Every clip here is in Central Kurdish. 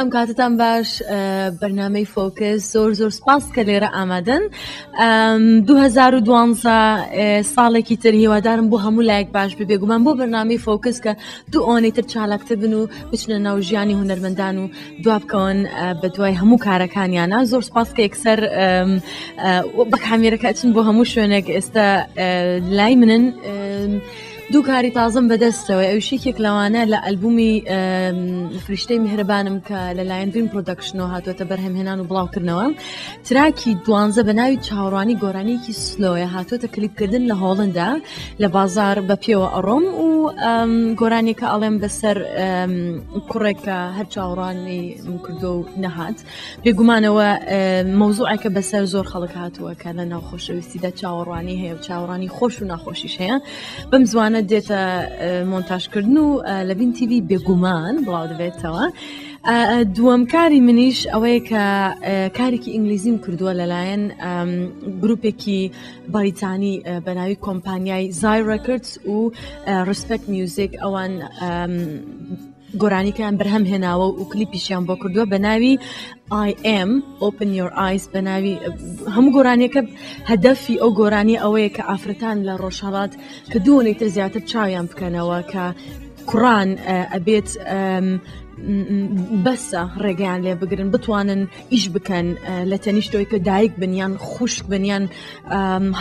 ئەم کاتتان باش بەرنامەی فۆکس زۆر زۆر سپاس کە لێرە ئامادەن 2012 ساڵێکی تر هیوادارم بۆ هەموو لایەک باش بێ بێگومان بۆ بەرنامەی فۆکس کە دوو ئەوەنەی تر چالاکتر بن و بچنە ناو ژیانی هونەرمەندان و دوابکەون بە دوای هەموو کارەکانیانە زۆر سپاس کە یەکسەر بە کامێرەکە ئەچن بۆ هەموو شوێنێک ئێستا لای منن. دوو کاری تازم بەدەستەوە ئەویش یەکێک لەوانە لە ئەلبومی فریشتەی میهرەبانم کە لەلایەن ڤین پرۆدەکشنەوە هاتووەتە بەرهەمهێنان و بڵاوکردنەوە تراکی دوانزە بە ناوی چاوەڕوانی گۆرانیەکی سلۆیە هاتووەتە کلیپکردن لە هۆڵندا لە بازار بە پێوە ئەڕۆم و گۆرانیەکە ئەڵێم بەسەر کوڕێکە هەر چاوەڕوانی کردو و نەهات بێگومانەوە مەوزوعێکە بەسەر زۆر خەڵک هاتووە کە لە ناو خۆشەویستیدا چاوەڕوانی هەیە و چاوەڕوانی خۆش و ناخۆشیش هەیە بەم زوانە دێتە مۆنتاژکردن و لە ڤین تیڤی بێگومان بڵاو دەبێتەوە. دووەم کاری منیش ئەوەیە کە کارێکی ئینگلیزیم کردووە لەلایەن گروپێکی بەریتانی بەناوی کۆمپانیای زای ڕێکردز و ڕسپێکت میوزیک ئەوان گۆرانیکەیان بەرهەم هێناوە و کلیپیشیان بۆ کردووە بە ناوی I am Open Your Eyes بە ناوی هەموو گۆرانیەکە هەدەفی ئەو گۆرانی ئەوەیە کە ئافرەتان لە ڕۆژهەڵات کە دووەنەی تر زیاتر چاویان بکەنەوە کە کوڕان ئەبێت بەسە ڕێگەیان لێ بگرن بتوانن ئیش بکەن لە تەنیشتەوەی کە دایک بن یان خوشک بن یان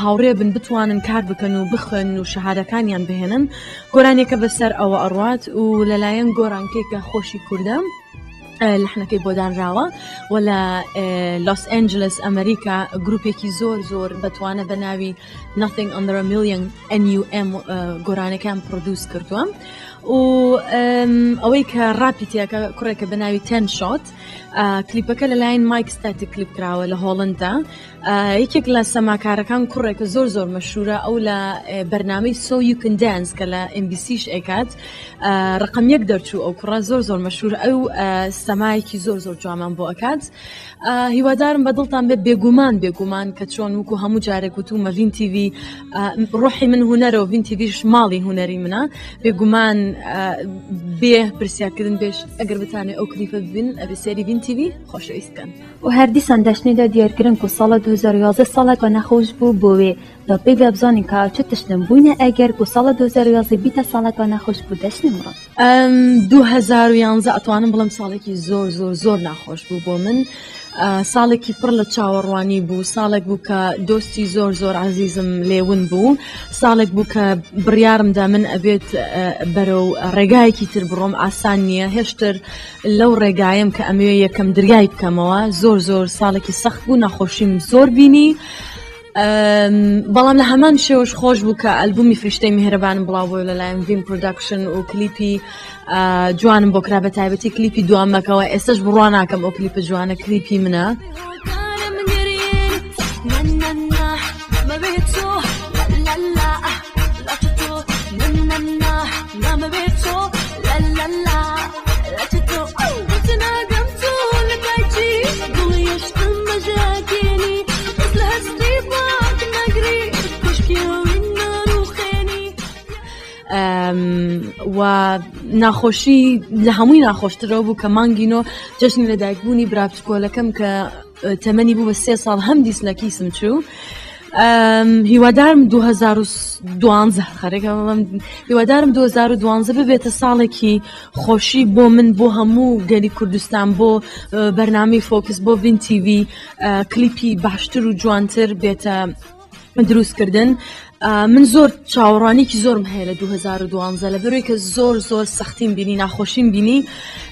هاوڕێ بن بتوانن کار بکەن و بخوێن و شەهادەکانیان بهێنن گۆرانیەکە بەسەر ئەوە ئەڕوات و لەلایەن گۆرانکەی کە خۆشی کوردە لەحنەکەی بۆ دانراوە و لە لۆس ئەنجلس ئەمریکا گروپێکی زۆر زۆر بەتوانە بە ناوی Nothing Under a Million NUM گۆرانەکان پرۆدوس کردووە و ئەوەی کە ڕاپی تیاکە کوڕێکە بە ناوی تەن شۆت کلیپەکە لەلایەن مایک ستاتیک کلیپ کراوە لە هۆڵندا یەکێک لە سەماکارەکان کوڕێکە زۆر زۆر مەشهورە ئەو لە بەرنامەی سۆ یو کن دانس کە لە MBCش ئەیکات ڕقم یەک دەرچوو ئەو کوڕە زۆر زۆر مەشهور ئەو سەمایەکی زۆر زۆر جوانمان بۆ ئەکات هیوادارم بە دڵتان بێت بێگومان بێگومان کە چۆن وکو هەموو جارێک وتومە ڤین تیڤی ڕۆحی من هونەرە و ڤین تیڤیش ماڵی هونەری منە بێگومان بێ پرسیارکردن بێش ئەگەر بتانێ ئەو کلیپە ببین ئەبێ سێری ڤین تیڤی خۆشەویست بکەن. و هەر دیسان دەشنێ دا دیار کرن کو ساڵا 2011 ساڵەکا نەخۆش بوو بۆ وێ دا پێ ڤە بزانین کا چ تشتن بوینە ئەگەر کو ساڵا 2011 بیتە ساڵەکا نەخۆش بوو دەشنێ مڕان. 2011 ئەتوانم بڵێم ساڵێکی زۆر زۆر زۆر ناخۆش بوو بۆ من ساڵێکی پڕ لە چاوەڕوانی بوو ساڵێک بوو کە دۆستی زۆر زۆر عزیزم لێون بوو ساڵێک بوو کە بڕیارمدا من ئەبێت بەرەو ڕێگایەکی تر بڕۆم ئاسان نییە هێشتر لەو ڕێگایەم کە ئەمەوێ یەکەم درگای بکەمەوە زۆر زۆر ساڵێکی سەخت بوو ناخۆشیم زۆر بینی بەڵام لە هەمان شێوەش خۆش بوو کە ئەلبومی فریشتەی میهرەبانم بڵاو بۆ لەلایەن ڤین پرۆدەکشن و کلیپی جوانم بۆ کرا بە تایبەتی کلیپی دوامەکەەوە ئێستش بڕوا ناکەم ئەو کلیپە جوانە کلیپی منە. و ناخۆشی لە هەمووی ناخۆشترەوە بوو کە مانگی نۆ جەژنی لەدایکبوونی برا بچکۆلەکەم کە تەمەنی بوو بە سێ ساڵ هەم دیس لە کیسم چوو هیوادارم 2012 خەرێکە هیوادارم 2012 ببێتە ساڵێکی خۆشی بۆ من بۆ هەموو گەلی کوردستان بۆ بەرنامەی فۆکس بۆ ڤین تیڤی کلیپی باشتر و جوانتر بێتە دروستکردن من زۆر چاوەڕوانیکی زۆرم هەیە لە 2012 لە بەروی کە زۆر زۆر سەختیم بینی ناخۆشیم بینی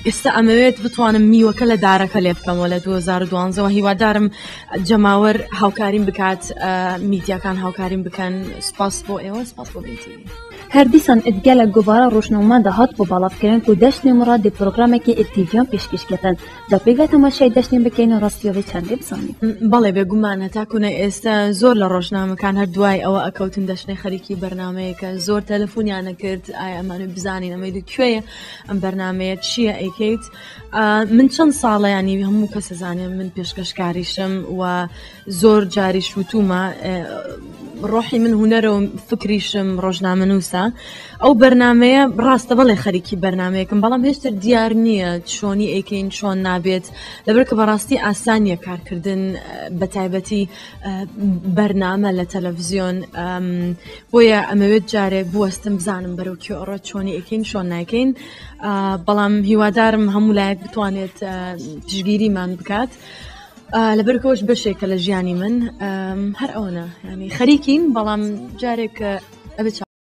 ئێستا ئەمەوێت بتوانم میوەکە لە دارەکە لێ بکەمەوە لە 2012 هیوادارم جەماوەر هاوکاریم بکات میدیاکان هاوکاریم بکەن سپاس بۆ ئێوە سپاس بۆ بینتی. هەر دیسان ئدگەلە گۆڤارا ڕۆژنامە دا هات بۆ بەڵاڤ کرن کو دەشنێ مڕاد دێ پرۆگرامەکێ ئد تیڤیان پێشکێش کەتن دا پێڤە تەماشای دەشنێ بکەین و ڕاستیا ڤێ چەندێ بزانین. بەڵێ بێگومان هەتاکوونە ئێستا زۆر لە ڕۆژنامەکان هەر دوای ئەوە ئەکەوتن دەشنێ خەریکی بەرنامەیەکە زۆر تەلەفونیان ئەکرد ئایا ئەمانە بزانین ئەمەی لە کوێیە ئەم بەرنامەیە چییە ئەیکەیت من چەند ساڵە ینی هەموو کەس ئەزانێ من پێشکەشکاریشم و زۆر جاریش وتومە. ڕۆحی من هونەرە و فکریشم ڕۆژنامەنووسە ئەو بەرنمەیە ڕاستە بەڵێ خەریکی بەرنمەیەکم بەڵام هێشتر دیار نییە چۆنی ئەیکەین چۆن نابێت لەبەر کە بەڕاستی ئاسانیە کارکردن بە تایبەتی بەرنامە لە تەلەڤزیۆن بۆیە ئەمەوێت جارێک بوەستم بزانم بەرەو کوێ ئەڕۆ چۆنی ئەکەین چۆن نایکەین بەڵام هیوادارم هەموو لایەک بتوانێت پشگیریمان بکات. لەبەرکەوەش بەشێکە لە ژیانی من هەر ئەوەنە ینی خەریکین بەڵام جارێک ئەبێت.